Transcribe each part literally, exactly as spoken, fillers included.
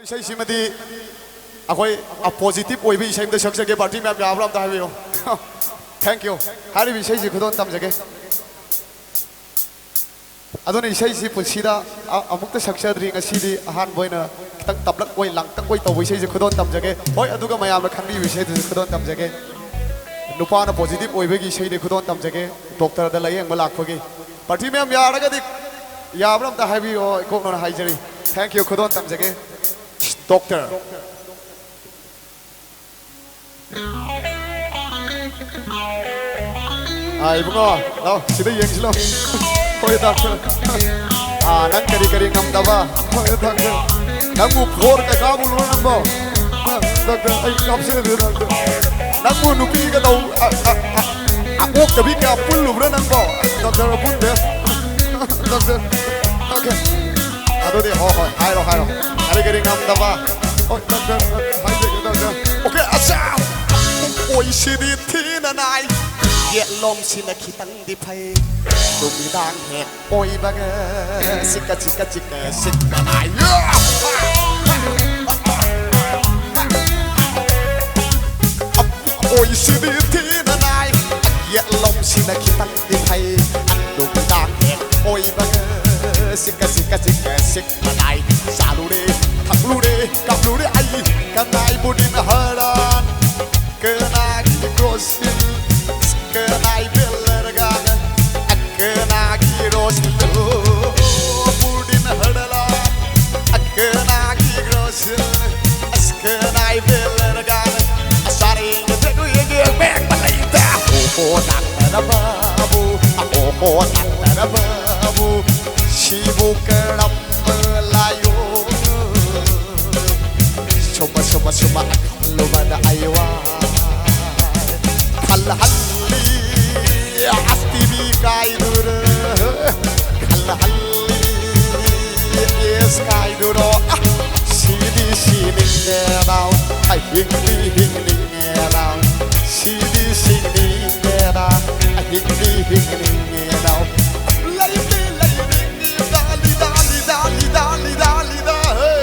ꯏꯁꯩꯁꯤꯃꯗꯤ ꯑꯩꯈꯣꯏ ꯄꯣꯖꯤꯇꯤꯚ ꯑꯣꯏꯕ ꯏꯁꯩ ꯑꯃꯗ ꯁꯛꯆꯒꯦ꯫ ꯄꯥꯔꯇꯤ ꯃꯌꯥꯝ ꯌꯥꯕ꯭ꯔꯥ ꯑꯝꯇ ꯍꯥꯏꯕꯤꯌꯨ꯫ Thank you꯫ ꯍꯥꯏꯔꯤꯕ ꯏꯁꯩꯁꯤ ꯈꯨꯗꯣꯜ ꯇꯝꯖꯒꯦ꯫ ꯑꯗꯨꯅ ꯏꯁꯩꯁꯤ ꯄꯨꯟꯁꯤꯗ ꯑ-, ꯑꯃꯨꯛꯇ ꯁꯛꯆꯗ꯭ꯔꯤ꯫ ꯉꯁꯤꯗꯤ ꯑꯍꯥꯟꯕ ꯑꯣꯏꯅ ꯈꯤꯇꯪ ꯇꯞꯂꯛ ꯑꯣꯏ, ꯂꯥꯡꯇꯛ ꯑꯣꯏ ꯇꯧꯕ ꯏꯁꯩꯁꯦ ꯈꯨꯗꯣꯜ ꯇꯝꯖꯒꯦ꯫ ꯍꯣꯏ, ꯑꯗꯨꯒ ꯃꯌꯥꯝꯅ ꯈꯪꯕꯤꯕ ꯏꯁꯩꯗꯨꯁꯨ ꯈꯨꯗꯣꯜ ꯇꯝꯖꯒꯦ꯫ ꯅꯨꯄꯥꯅ ꯄꯣꯖꯤꯇꯤꯚ ꯑꯣꯏꯕꯒꯤ ꯏꯁꯩꯅꯤ ꯈꯨꯗꯣꯜ ꯇꯝꯖꯒꯦ꯫ ꯗꯣꯛꯇꯔꯗ ꯂꯥꯌꯦꯡꯕ ꯂꯥꯛꯄꯒꯤ꯫ ꯄꯥꯔꯇꯤ ꯃꯌꯥꯝ ꯌꯥꯔꯒꯗꯤ, ꯌꯥꯕ꯭ꯔꯥ ꯑꯝꯇ ꯍꯥꯏꯕꯤꯌꯣ, ꯏꯀꯣꯛꯅꯅ ꯍꯥꯏꯖꯔꯤ꯫ Thank you꯫ ꯈꯨꯗꯣꯜ ꯇꯝꯖꯒꯦ꯫ ꯗꯣꯛꯇꯔ꯫ ꯑꯥ, ꯏꯕꯨꯡꯉꯣ, ꯂꯥꯎ, ꯁꯤꯗ ꯌꯦꯡꯁꯤ ꯂꯥꯎ꯫ ꯍꯣꯏ, ꯗꯥꯛꯇꯔ꯫ ꯑꯥ, ꯅꯪ ꯀꯔꯤ ꯀꯔꯤ ꯉꯝꯗꯕ? ꯍꯣꯏ, ꯗꯥꯛꯇꯔ꯫ ꯅꯪꯕꯨ ꯐꯣꯔ ꯀꯩꯀꯥ ꯄꯨꯜꯂꯨꯔꯣ ꯅꯪꯕꯣ? ꯗꯥꯛꯇꯔ, ꯑꯩ ꯀꯥꯞꯆꯔꯦ, ꯗꯥꯛꯇꯔ꯫ ꯅꯪꯕꯨ ꯅꯨꯄꯤꯒ ꯇꯧ-, ꯑ, ꯑ, ꯑ, ꯑ, ꯑꯣꯛꯇꯕꯤ ꯀꯌꯥ ꯄꯨꯜꯂꯨꯕ꯭ꯔꯥ ꯅꯪꯕꯣ? ꯗꯥꯛꯇꯔ, ꯄꯨꯟꯗꯦ꯫ ꯗꯥꯛꯇꯔ꯫ ꯑꯣꯀꯦ꯫ ꯑꯗꯨꯗꯤ, ꯍꯣꯏ, ꯍꯣꯏ, ꯍꯥꯏꯔꯣ, ꯍꯥꯏꯔꯣ꯫ ꯀꯔꯤ ꯀꯔꯤ ꯉꯝꯗꯕ? ꯍꯣꯏ, ꯗꯥꯛꯇꯔ, ꯍꯥꯏꯖꯒꯦ, ꯗꯥꯛꯇꯔ꯫ ꯑꯣꯀꯦ, ꯑꯠꯆꯥ! ꯑꯣꯏꯁꯤꯗꯤ ꯊꯤꯅ ꯅꯥꯏ꯫ ꯌꯦꯠꯂꯣꯝꯁꯤꯅ ꯈꯤꯇꯪꯗꯤ ꯐꯩ꯫ ꯅꯨꯃꯤꯗꯥꯡ ꯍꯦꯛ ꯑꯣꯏꯕꯒ ꯆꯤꯛꯀ, ꯆꯤꯛꯀ, ꯆꯤꯛꯀ, ꯆꯤꯛꯄ ꯅꯥꯏ꯫ ꯑꯣꯏꯁꯤꯗꯤ ꯊꯤꯅ ꯅꯥꯏ꯫ ꯌꯦꯠꯂꯣꯝꯁꯤꯅ ꯈꯤꯇꯪꯗꯤ ꯐꯩ꯫ ꯅꯨꯃꯤꯗꯥꯡ ꯍꯦꯛ ꯑꯣꯏꯕꯒ ꯆꯤꯛꯀ, ꯆꯤꯛꯀ, ꯆꯤꯛꯀ, ꯆꯤꯛꯄ ꯅꯥꯏ꯫ ꯆꯥꯔꯨꯔꯦ, ꯊꯛꯂꯨꯔꯦ, ꯀꯥꯞꯂꯨꯔꯦ ꯑꯩ꯫ ꯀꯅꯥꯏꯕꯨ ꯗꯤꯟ ꯍꯔꯥꯟ, ꯀꯅꯥꯒꯤ ꯒ꯭ꯔꯣꯁꯤꯜ, ꯀꯅꯥꯏ ꯕꯦꯂꯔꯒꯥꯟ, ꯀꯅꯥꯒꯤ ꯔꯣꯁꯤꯜ, ꯕꯨꯗꯤꯟ ꯍꯔꯂꯥꯟ, ꯀꯅꯥꯒꯤ ꯒ꯭ꯔꯣꯁꯤꯜ, ꯀꯅꯥꯏ ꯕꯦꯂꯔꯒꯥꯟ꯫ ꯆꯥꯔꯦ, ꯌꯦꯡꯉꯦ, ꯊꯛꯂꯨ, ꯌꯦꯡꯉꯦ, ꯃꯦꯡꯕ ꯂꯩꯇꯦ꯫ ꯑꯣꯍꯣ, ꯗꯥꯛꯇꯔ ꯕꯥꯕꯨ, ꯑꯣꯍꯣ, ꯗꯥꯛꯇꯔ ꯕꯥꯕꯨ, ꯁꯤꯕꯨ ꯀꯔꯝꯕ ꯂꯥꯏꯑꯣꯡꯅꯣ? ꯁꯨꯝꯕ, ꯁꯨꯝꯕ, ꯁꯨꯝꯕ ꯈꯜꯂꯨꯕꯗ ꯑꯩ ꯋꯥꯏ꯫ ꯈꯜꯍꯜꯂꯤ, ꯑꯁ ꯇꯤ ꯚꯤ ꯀꯥꯏꯗꯨꯔ, ꯈꯜꯍꯜꯂꯤ, ꯑꯦꯁ ꯀꯥꯏꯗꯨꯔꯣ? ꯑ, ꯁꯤꯗꯤ ꯁꯤꯅꯤꯡꯗꯦꯗꯥꯎ, ꯑꯍꯤꯡꯗꯤ ꯍꯤꯡꯅꯤꯡꯉꯦꯗꯥꯎ, ꯁꯤꯗꯤ ꯁꯤꯅꯤꯡꯗꯦꯗꯥ, ꯑꯍꯤꯡꯗꯤ ꯍꯤꯡꯅꯤꯡꯉꯦꯗꯥꯎ, ꯂꯩꯗꯤ ꯂꯩꯅꯤꯡꯉꯦꯗꯥ, ꯂꯤꯗꯥ, ꯂꯤꯗꯥ, ꯂꯤꯗꯥ, ꯂꯤꯗꯥ, ꯍꯦ꯫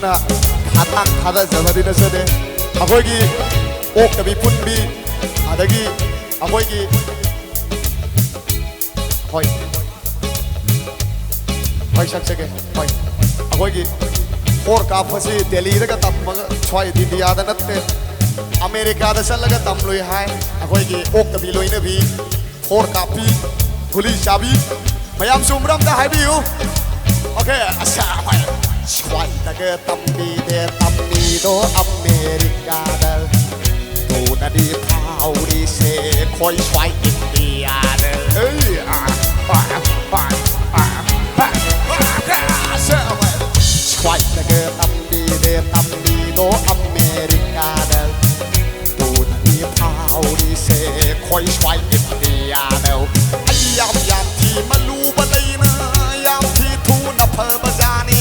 ꯈꯥꯇꯥꯡ ꯊꯥꯗꯖꯕꯗꯤ ꯅꯠꯆꯗꯦ꯫ ꯑꯩꯈꯣꯏꯒꯤ ꯑꯣꯛꯇꯕꯤ ꯄꯨꯟꯕꯤ, ꯑꯗꯒꯤ ꯑꯩꯈꯣꯏꯒꯤ, ꯍꯣꯏ, ꯍꯣꯏ, ꯁꯛꯆꯒꯦ꯫ ꯍꯣꯏ, ꯑꯩꯈꯣꯏꯒꯤ ꯐꯣꯔ ꯀꯥꯞꯄꯁꯤ ꯗꯦꯜꯂꯤꯗꯒ ꯇꯝꯃꯒ, ꯁ꯭ꯋꯥꯏ ꯏꯟꯗꯤꯌꯥꯗ ꯅꯠꯇꯦ, ꯑꯃꯦꯔꯤꯀꯥꯗ ꯆꯠꯂꯒ ꯇꯝꯂꯨꯏ ꯍꯥꯏ꯫ ꯑꯩꯈꯣꯏꯒꯤ ꯑꯣꯛꯇꯕꯤ ꯂꯣꯏꯅꯕꯤ, ꯐꯣꯔ ꯀꯥꯞꯄꯤ, ꯒꯨꯂꯤ ꯆꯥꯕꯤ, ꯃꯌꯥꯝ ꯆꯨꯝꯕ꯭ꯔꯥ ꯑꯝꯇ ꯍꯥꯏꯕꯤꯌꯨ꯫ ꯑꯣꯀꯦ, ꯑꯁ, ꯍꯣꯏ꯫ ꯁ꯭ꯋꯥꯏꯗꯒ ꯇꯝꯕꯤꯗꯦ, ꯇꯝꯃꯤꯗꯣ ꯑꯃꯦꯔꯤꯀꯥꯗ꯫ ꯇꯨꯅꯗꯤ ꯐꯥꯎꯔꯤꯁꯦ ꯑꯩꯈꯣꯏ ꯁ꯭ꯋꯥꯏ ꯏꯟꯗꯤꯌꯥꯗ꯫ ꯑꯩ, ꯑꯥ, ꯑꯥ, ꯑꯥ, ꯑꯥ, ꯑꯥ, ꯑꯥ, ꯑꯁ, ꯍꯣꯏ꯫ ꯁ꯭ꯋꯥꯏꯗꯒ ꯇꯝꯕꯤꯗꯦ, ꯇꯝꯕꯤꯗꯣ ꯑꯃꯦꯔꯤꯀꯥꯗ꯫ ꯇꯨꯅꯗꯤ ꯐꯥꯎꯔꯤꯁꯦ ꯑꯩꯈꯣꯏ ꯁ꯭ꯋꯥꯏ ꯏꯟꯗꯤꯌꯥꯗ꯫ ꯑꯩ ꯌꯥꯝ ꯌꯥꯝ ꯊꯤ ꯃꯂꯨꯕ ꯂꯩꯅ ꯌꯥꯝ ꯊꯤ ꯊꯨꯅ ꯐꯕꯖꯥꯅꯤ꯫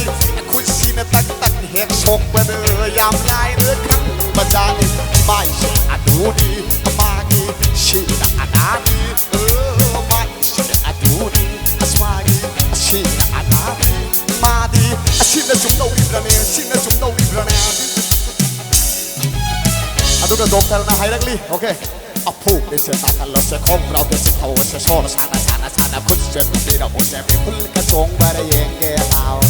ꯈꯨꯠꯁꯤꯅ ꯇꯛ ꯇꯛ ꯍꯦꯛ ꯁꯣꯛꯄꯗ ꯌꯥꯝ ꯂꯥꯏꯅ ꯈꯪꯕꯖꯥꯅꯤ꯫ ꯃꯥꯏꯁꯦ ꯑꯗꯨꯅꯤ ꯃꯥꯒꯤ ꯁꯤꯅ ꯑꯅꯥꯅꯤ꯫ ꯑ, ꯃꯥꯏꯁꯦ ꯑꯗꯨꯅꯤ ꯑꯁ ꯃꯥꯒꯤ ꯁꯤꯅ ꯑꯅꯥꯅꯤ꯫ ꯃꯥꯗꯤ ꯑꯁꯤꯅ ꯁꯨꯝ ꯇꯧꯔꯤꯕ꯭ꯔꯅꯦ, ꯑꯁꯤꯅ ꯁꯨꯝ ꯇꯧꯔꯤꯕ꯭ꯔꯅꯦ꯫ ꯑꯗꯨꯒ ꯗꯣꯛꯇꯔꯅ ꯍꯥꯏꯔꯛꯂꯤ, ꯑꯣꯀꯦ, ꯑꯐꯨꯕꯤꯁꯦ ꯇꯥꯈꯠꯂꯣꯁꯦ, ꯈꯣꯡꯒ꯭ꯔꯥꯎꯒꯤꯁꯦ ꯊꯧꯑꯣꯁꯦ, ꯁꯣꯔ ꯁꯥꯟꯅ ꯁꯥꯟꯅ ꯁꯥꯟꯅ ꯈꯨꯠꯁꯦ ꯄꯤꯔꯛꯑꯣꯁꯦ, ꯃꯤꯍꯨꯜꯒ ꯆꯣꯡꯕꯔ ꯌꯦꯡꯒꯦ ꯂꯥꯎ꯫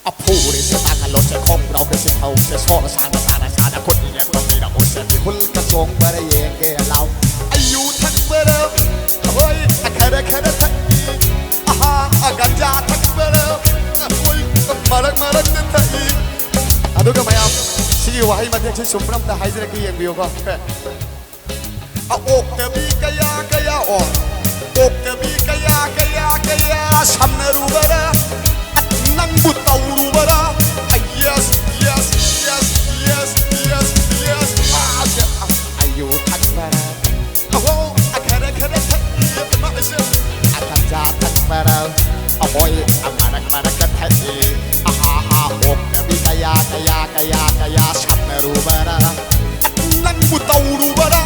ꯑꯐꯨꯔꯤꯁꯦ ꯇꯥꯈꯠꯂꯣꯁꯦ, ꯈꯣꯡꯒ꯭ꯔꯥꯎꯒꯤꯁꯦ ꯊꯧꯁꯦ, ꯁꯣꯔ ꯁꯥꯟꯅ ꯁꯥꯟꯅ ꯁꯥꯟꯅ ꯈꯨꯠ ꯌꯦꯡꯕ ꯄꯤꯔꯛꯑꯣꯁꯦ, ꯃꯤꯍꯨꯜꯒ ꯆꯣꯡꯕꯔ ꯌꯦꯡꯒꯦ ꯂꯥꯎ꯫ ꯑꯌꯨ ꯊꯛꯄꯔ, ꯍꯣꯏ, ꯈꯔ ꯈꯔ ꯊꯛꯏ꯫ ꯑꯍꯥ, ꯒꯟꯖꯥ ꯊꯛꯄꯔ, ꯍꯣꯏ, ꯃꯔꯛ ꯃꯔꯛꯇ ꯊꯛꯏ꯫ ꯑꯗꯨꯒ ꯃꯌꯥꯝ, ꯁꯤꯒꯤ ꯋꯥꯍꯩ ꯃꯇꯦꯛꯁꯤ ꯆꯨꯝꯕ꯭ꯔꯥ ꯑꯝꯇ ꯍꯥꯏꯖꯔꯛꯀꯦ, ꯌꯦꯡꯕꯤꯌꯨꯀꯣ꯫ ꯑꯣꯛꯇꯕꯤ ꯀꯌꯥ ꯀꯌꯥ, ꯑꯣ, ꯑꯣꯛꯇꯕꯤ ꯀꯌꯥ ꯀꯌꯥ ꯀꯌꯥ ꯁꯝꯅꯔꯨꯕꯔꯥ? ꯅꯪꯕꯨ ꯇꯧꯔꯨꯕꯔꯥ? ꯑ, yes, yes, yes, yes, yes, yes, ꯑ, ꯑ, ꯑꯌꯨ ꯊꯛꯄꯔꯥ? ꯑꯍꯣ, ꯑ, ꯈꯔ ꯈꯔ ꯊꯛꯏ, ꯑꯃ ꯑꯁꯦ꯫ ꯑ, ꯒꯟꯖꯥ ꯊꯛꯄꯔꯥ? ꯑꯍꯣꯏ, ꯑ, ꯃꯔꯛ ꯃꯔꯛꯇ ꯊꯛꯏ꯫ ꯑꯍꯥ ꯍꯥ, ꯑꯣꯛꯇꯕꯤ ꯀꯌꯥ ꯀꯌꯥ ꯀꯌꯥ ꯀꯌꯥ ꯁꯝꯅꯔꯨꯕꯔꯥ? ꯅꯪꯕꯨ ꯇꯧꯔꯨꯕꯔꯥ?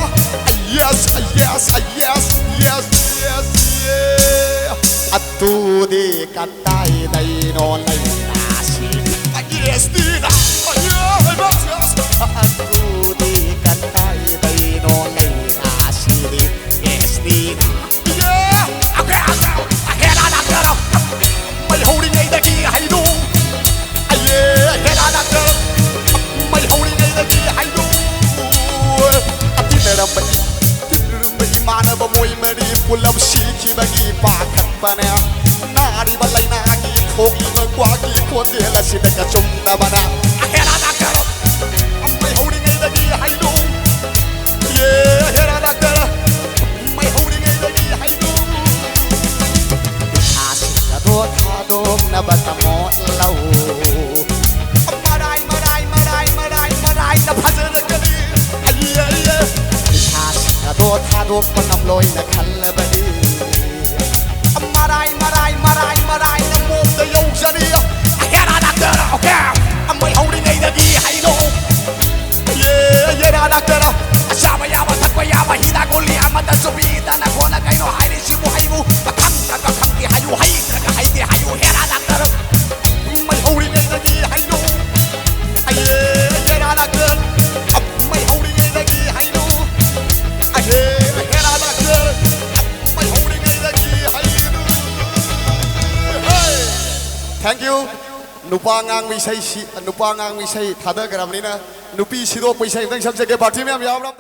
Yes, yes, yes, yes, yes, yes. ꯑꯗꯨꯗꯤ ꯀꯗꯥꯏꯗꯩꯅꯣ ꯂꯩꯅꯥ? ꯑꯦꯁ ꯇꯤꯅ ꯑꯗꯨꯗꯤ ꯀꯗꯥꯏꯗꯩꯅꯣ ꯂꯩꯅꯥꯁꯤꯗꯤ ꯑꯦꯁ ꯇꯤꯅ ꯍꯦꯔꯥ ꯗꯥꯛꯇꯔ ꯃꯩ ꯍꯧꯔꯤꯉꯩꯗꯒꯤ ꯍꯩꯅꯨ ꯑꯌꯦ ꯍꯦꯔꯥ ꯗꯥꯛꯇꯔ ꯃꯩ ꯍꯧꯔꯤꯉꯩꯗꯒꯤ ꯍꯩꯅꯨ ꯇꯤꯟꯅꯔꯝꯕ ꯏꯃꯥꯟꯅꯕ ꯃꯣꯏ ꯃꯔꯤ ꯄꯨꯂꯞ ꯁꯤꯈꯤꯕꯒꯤ ꯄꯥꯈꯠꯄꯅꯦ꯫ ꯅꯥꯔꯤꯕ ꯂꯥꯏꯅꯥꯒꯤ ꯊꯣꯛꯂꯤꯕ ꯀ꯭ꯋꯥꯒꯤ ꯈꯣꯟꯖꯦꯜ ꯑꯁꯤꯗ ꯀꯆꯨꯝꯅꯕꯅ ꯑꯍꯦꯔꯥ ꯗꯥꯛꯇꯔ ꯃꯩ ꯍꯧꯔꯤꯉꯩꯗꯒꯤ ꯍꯩꯅꯨ ꯌꯦ ꯑꯍꯦꯔꯥ ꯗꯥꯛꯇꯔ ꯃꯩ ꯍꯧꯔꯤꯉꯩꯗꯒꯤ ꯍꯩꯅꯨ ꯏꯁꯥꯁꯤꯡ ꯑꯗꯣ ꯊꯥꯗꯣꯛꯅꯕ ꯇꯝꯃꯣ ꯂꯧ ꯃꯔꯥꯏ ꯃꯔꯥꯏ ꯃꯔꯥꯏ ꯃꯔꯥꯏ ꯃꯔꯥꯏꯅ ꯐꯖꯔꯛꯀꯅꯤ ꯍꯩꯌꯦ ꯍꯩꯌꯦ ꯏꯁꯥꯁꯤꯡ ꯑꯗꯣ ꯊꯥꯗꯣꯛꯄ ꯉꯝꯂꯣꯏꯅ ꯈꯜꯂꯕꯗꯤ ꯃꯔꯥꯏ ꯃꯔꯥꯏ ꯃꯔꯥꯏ ꯃꯔꯥꯏꯅ ꯃꯣꯝꯗ ꯌꯧꯖꯔꯤ ꯑꯍꯦꯔꯥ ꯗꯥꯛꯇꯔ ꯑꯣꯀꯦ ꯑꯃꯩ ꯍꯧꯔꯤꯉꯩꯗꯒꯤ ꯍꯩꯅꯧ ꯌꯦ ꯌꯦꯔꯥ ꯗꯥꯛꯇꯔ ꯆꯥꯕ ꯌꯥꯕ ꯊꯛꯄ ꯌꯥꯕ ꯍꯤꯗꯥꯛ ꯒꯨꯂꯤ ꯑꯃꯠꯇꯁꯨ ꯄꯤꯗꯅ ꯀꯣꯟꯅ ꯀꯩꯅꯣ ꯍꯥꯏꯔꯤꯁꯤꯕꯨ ꯑꯩꯕꯨ ꯃꯊꯪ ꯈꯔ ꯈꯪꯗꯦ ꯍꯥꯏꯌꯨ ꯍꯩ ꯈꯔ ꯍꯩꯗꯦ ꯍꯥꯏꯌꯨ ꯍꯦꯔꯥ ꯗꯥꯛꯇꯔ ꯃꯩ ꯍꯧꯔꯤꯉꯩꯗꯒꯤ ꯍꯩꯅꯧ ꯑꯌꯦ ꯍꯦꯔꯥ ꯗꯥꯛꯇꯔ ꯃꯩ ꯍꯧꯔꯤꯉꯩꯗꯒꯤ ꯍꯩꯅꯧ ꯑꯌꯦ ꯍꯦꯔꯥ ꯗꯥꯛꯇꯔ ꯃꯩ ꯍꯧꯔꯤꯉꯩꯗꯒꯤ ꯍꯩꯅꯧ ꯍꯩ Thank you. ꯅꯨꯄꯥ ꯑꯉꯥꯡꯕ ꯏꯁꯩ ꯁꯤ ꯅꯨꯄꯥ ꯑꯉꯥꯡꯕ ꯏꯁꯩ ꯊꯥꯗꯈ꯭ꯔꯕꯅꯤꯅ ꯅꯨꯄꯤ ꯁꯤꯗꯣꯛꯄ ꯏꯁꯩ ꯑꯝꯇꯪ ꯁꯛꯆꯒꯦ ꯄꯥꯔꯇꯤ ꯃꯌꯥꯝ ꯌꯥꯎꯕ꯭ꯔꯥ